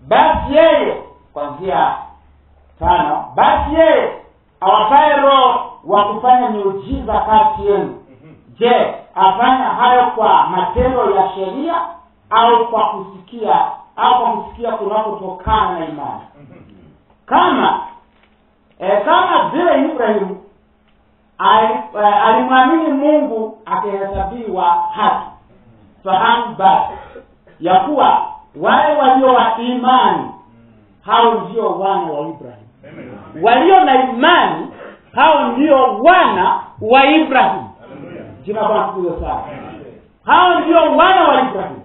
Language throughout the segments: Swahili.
Basi yeye, kuanzia 5, basi yeye awapaye roho wa kufanya miujiza kati yenu, je, afanya hayo kwa matendo ya sheria au kwa kusikia, au kwa kusikia kunakotokana na imani? Kama kama vile Ibrahimu alimwamini Mungu akahesabiwa haki. Fahamu basi ya kuwa wale walio wa imani hao ndio wana wa Ibrahimu. Walio na imani hao ndio wana wa Ibrahimu. Jina la Bwana litukuzwe sana. Hao ndio wana wa Ibrahimu.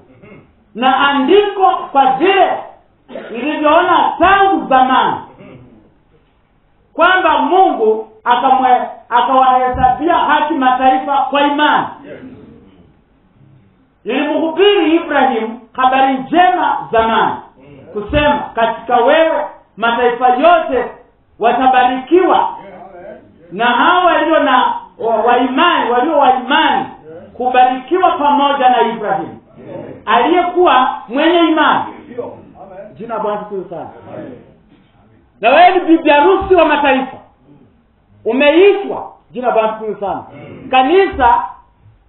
Na andiko kwa vile ilivyoona tangu zamani kwamba Mungu akawahesabia haki mataifa kwa imani, ilimhubiri Ibrahim habari njema zamani, kusema katika wewe mataifa yote watabarikiwa. Na hao walio na wa imani, walio wa imani kubarikiwa pamoja na Ibrahim aliyekuwa mwenye imani. Jina Bwana litukuzwe sana. Na wewe ni bibi harusi wa mataifa, umeitwa. Jina Bwana litukuzwe sana. Kanisa,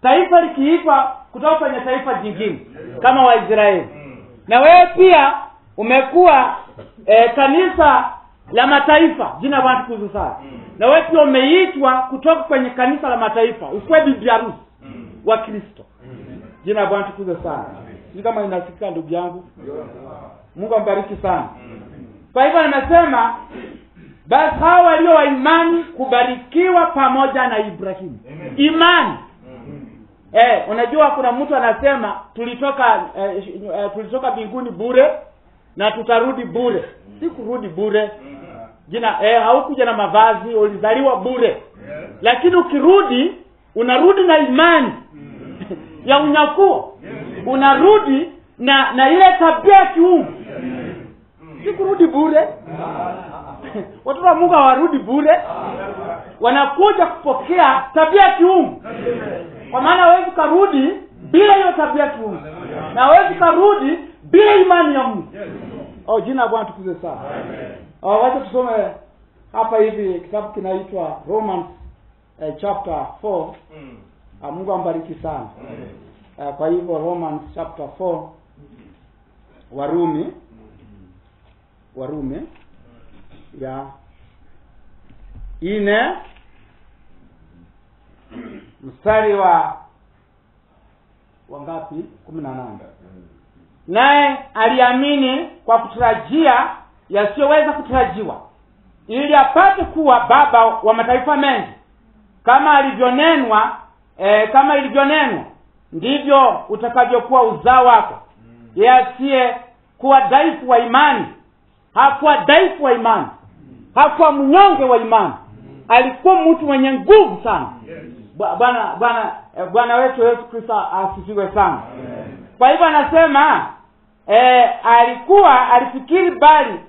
taifa likiitwa kutoka kwenye taifa jingine kama Waisraeli, na wewe pia umekuwa kanisa la mataifa. Jina Bwana litukuzwe sana. Na wewe pia umeitwa kutoka kwenye kanisa la mataifa, ukuwe bibi harusi wa Kristo. Jina Bwana litukuzwe sana. Sijui kama inasikika ndugu yangu. Mungu ambariki sana. Kwa hivyo nimesema basi hao walio wa imani kubarikiwa pamoja na Ibrahimu. Imani. Unajua kuna mtu anasema tulitoka mbinguni bure na tutarudi bure. Si kurudi bure. Jina haukuja na mavazi, ulizaliwa bure. Lakini ukirudi unarudi na imani ya unyakuo. Unarudi na ile tabia ya kiungu. Si kurudi bure. Watoto wa Mungu hawarudi bure. Wanakuja kupokea tabia ya kiungu. Kwa maana huwezi kurudi bila hiyo tabia ya kiungu. Na huwezi kurudi bila imani ya Mungu. Oh, jina Bwana tukuze sana. Wacha tusome hapa hivi kitabu kinaitwa Romans chapter 4. Mungu ambariki sana. Kwa hivyo Romans chapter 4, Warumi ya 4 mstari wa wangapi? 18. Naye aliamini kwa kutarajia yasiyoweza kutarajiwa, ili apate kuwa baba wa mataifa mengi, kama alivyonenwa, kama ilivyonenwa ndivyo utakavyokuwa uzao wako. Yeye asiye kuwa dhaifu wa imani, hakuwa dhaifu wa imani, hakuwa mnyonge wa imani, alikuwa mtu mwenye nguvu sana. Bwana wetu Yesu Kristo asifiwe sana. Kwa hivyo anasema alikuwa alifikiri bali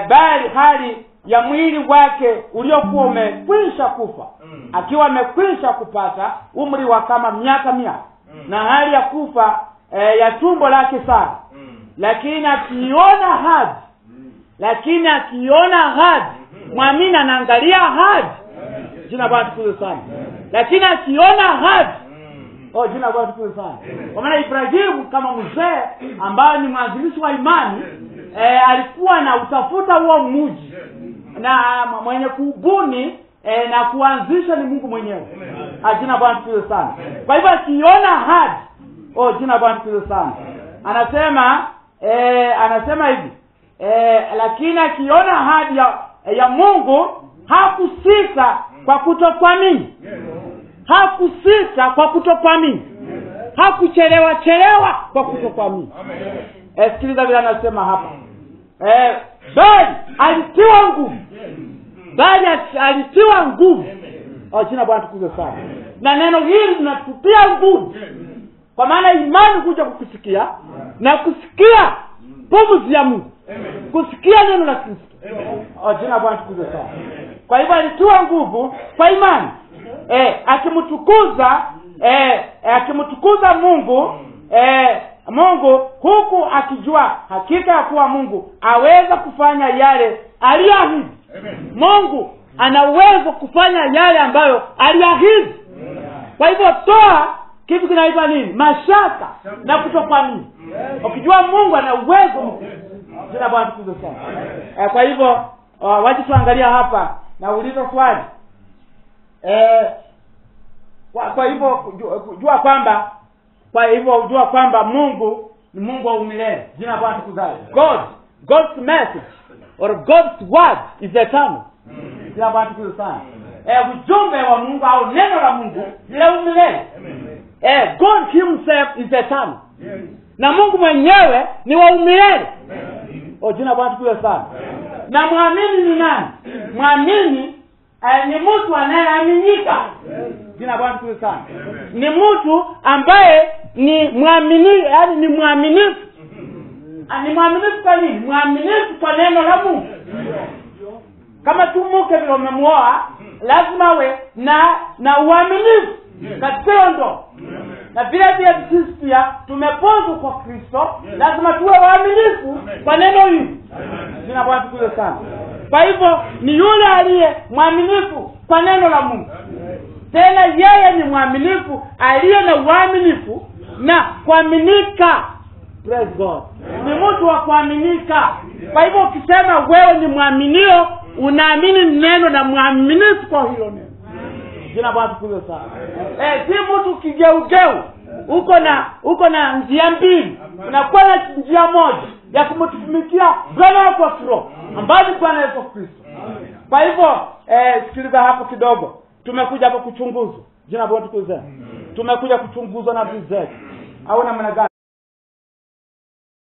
bali hali ya mwili wake uliokuwa umekwisha kufa, akiwa amekwisha kupata umri wa kama miaka 100, na hali ya kufa ya tumbo lake sana. Lakini akiona ahadi, lakini akiona ahadi, muamini anaangalia ahadi. Jina Bwana tukuze sana. Lakini akiona ahadi, oh, jina Bwana tukuze sana. Kwa maana Ibrahimu kama mzee ambaye ni mwanzilishi wa imani, alikuwa na utafuta huo mji, na mwenye kubuni na kuanzisha ni Mungu mwenyewe. Jina Bwana tukuze sana. Kwa hivyo akiona ahadi, oh, jina Bwana tukuze sana. Anasema anasema hivi, lakini akiona ahadi ya Mungu hakusita kwa kutokuamini. Hakusita kwa kutokuamini. Hakuchelewa chelewa kwa kutokuamini. Sikiliza vile anasema hapa. Bali alitiwa nguvu. Bali alitiwa nguvu. Oh, jina Bwana tukuze sana. Na neno hili linatutia nguvu. Kwa maana imani kuja kukusikia, na kusikia pumzi ya Mungu. Kusikia neno la Kristo. Oh, jina Bwana tukuze sana. Kwa hivyo alitiwa nguvu kwa imani. Akimtukuza akimtukuza Mungu, Mungu, huku akijua hakika ya kuwa Mungu aweza kufanya yale aliyoahidi. Mungu ana uwezo kufanya yale ambayo aliahidi. Kwa hivyo toa kitu kinaitwa nini? Mashaka na kutokuamini. Ukijua Mungu ana uwezo mkuu. Jina Bwana tukuzwe sana. Kwa hivyo wacha tuangalia hapa na ulizo swali. Kwa hivyo jua kwamba, kwa hivyo jua kwamba Mungu ni Mungu wa umilele. Jina Bwana tukuzwe. God's message or God's word is eternal. Jina Bwana tukuzwe sana. Ujumbe wa Mungu au neno la Mungu ni la umilele. God himself is eternal. Na Mungu mwenyewe ni wa umilele. Jina Bwana tukuzwe sana. Na muamini ni nani? Muamini ni mtu anayeaminika. Jina Bwana tukuzwe sana. Ni mtu ambaye ni muamini, yaani ni mwaminifu. Ni mwaminifu kwa nini? Mwaminifu kwa neno la Mungu. Kama tu mke vile umemuoa, lazima awe na uaminifu katika ndoa. Na vile vile sisi pia tumepozwa kwa Kristo, lazima tuwe waaminifu kwa neno hili. Jina Bwana tukuzwe sana. Kwa hivyo ni yule aliye mwaminifu kwa neno la Mungu. Tena yeye ni mwaminifu, aliye na uaminifu na kuaminika. Praise God. Ni mtu wa kuaminika. Kwa hivyo ukisema wewe ni mwaminio, unaamini neno na mwaminifu kwa hilo neno. Jina Bwana tukuzwe sana. Si mtu kigeugeu. Uko na njia mbili. Unakuwa na njia moja ya kumtumikia Bwana wako wa kiroho, ambaye ni Bwana Yesu Kristo. Kwa hivyo sikiliza hapo kidogo. Tumekuja hapo kuchunguzwa. Jina Bwana tukuzwe. Tumekuja kuchunguzwa na vizetu. Au namna gani?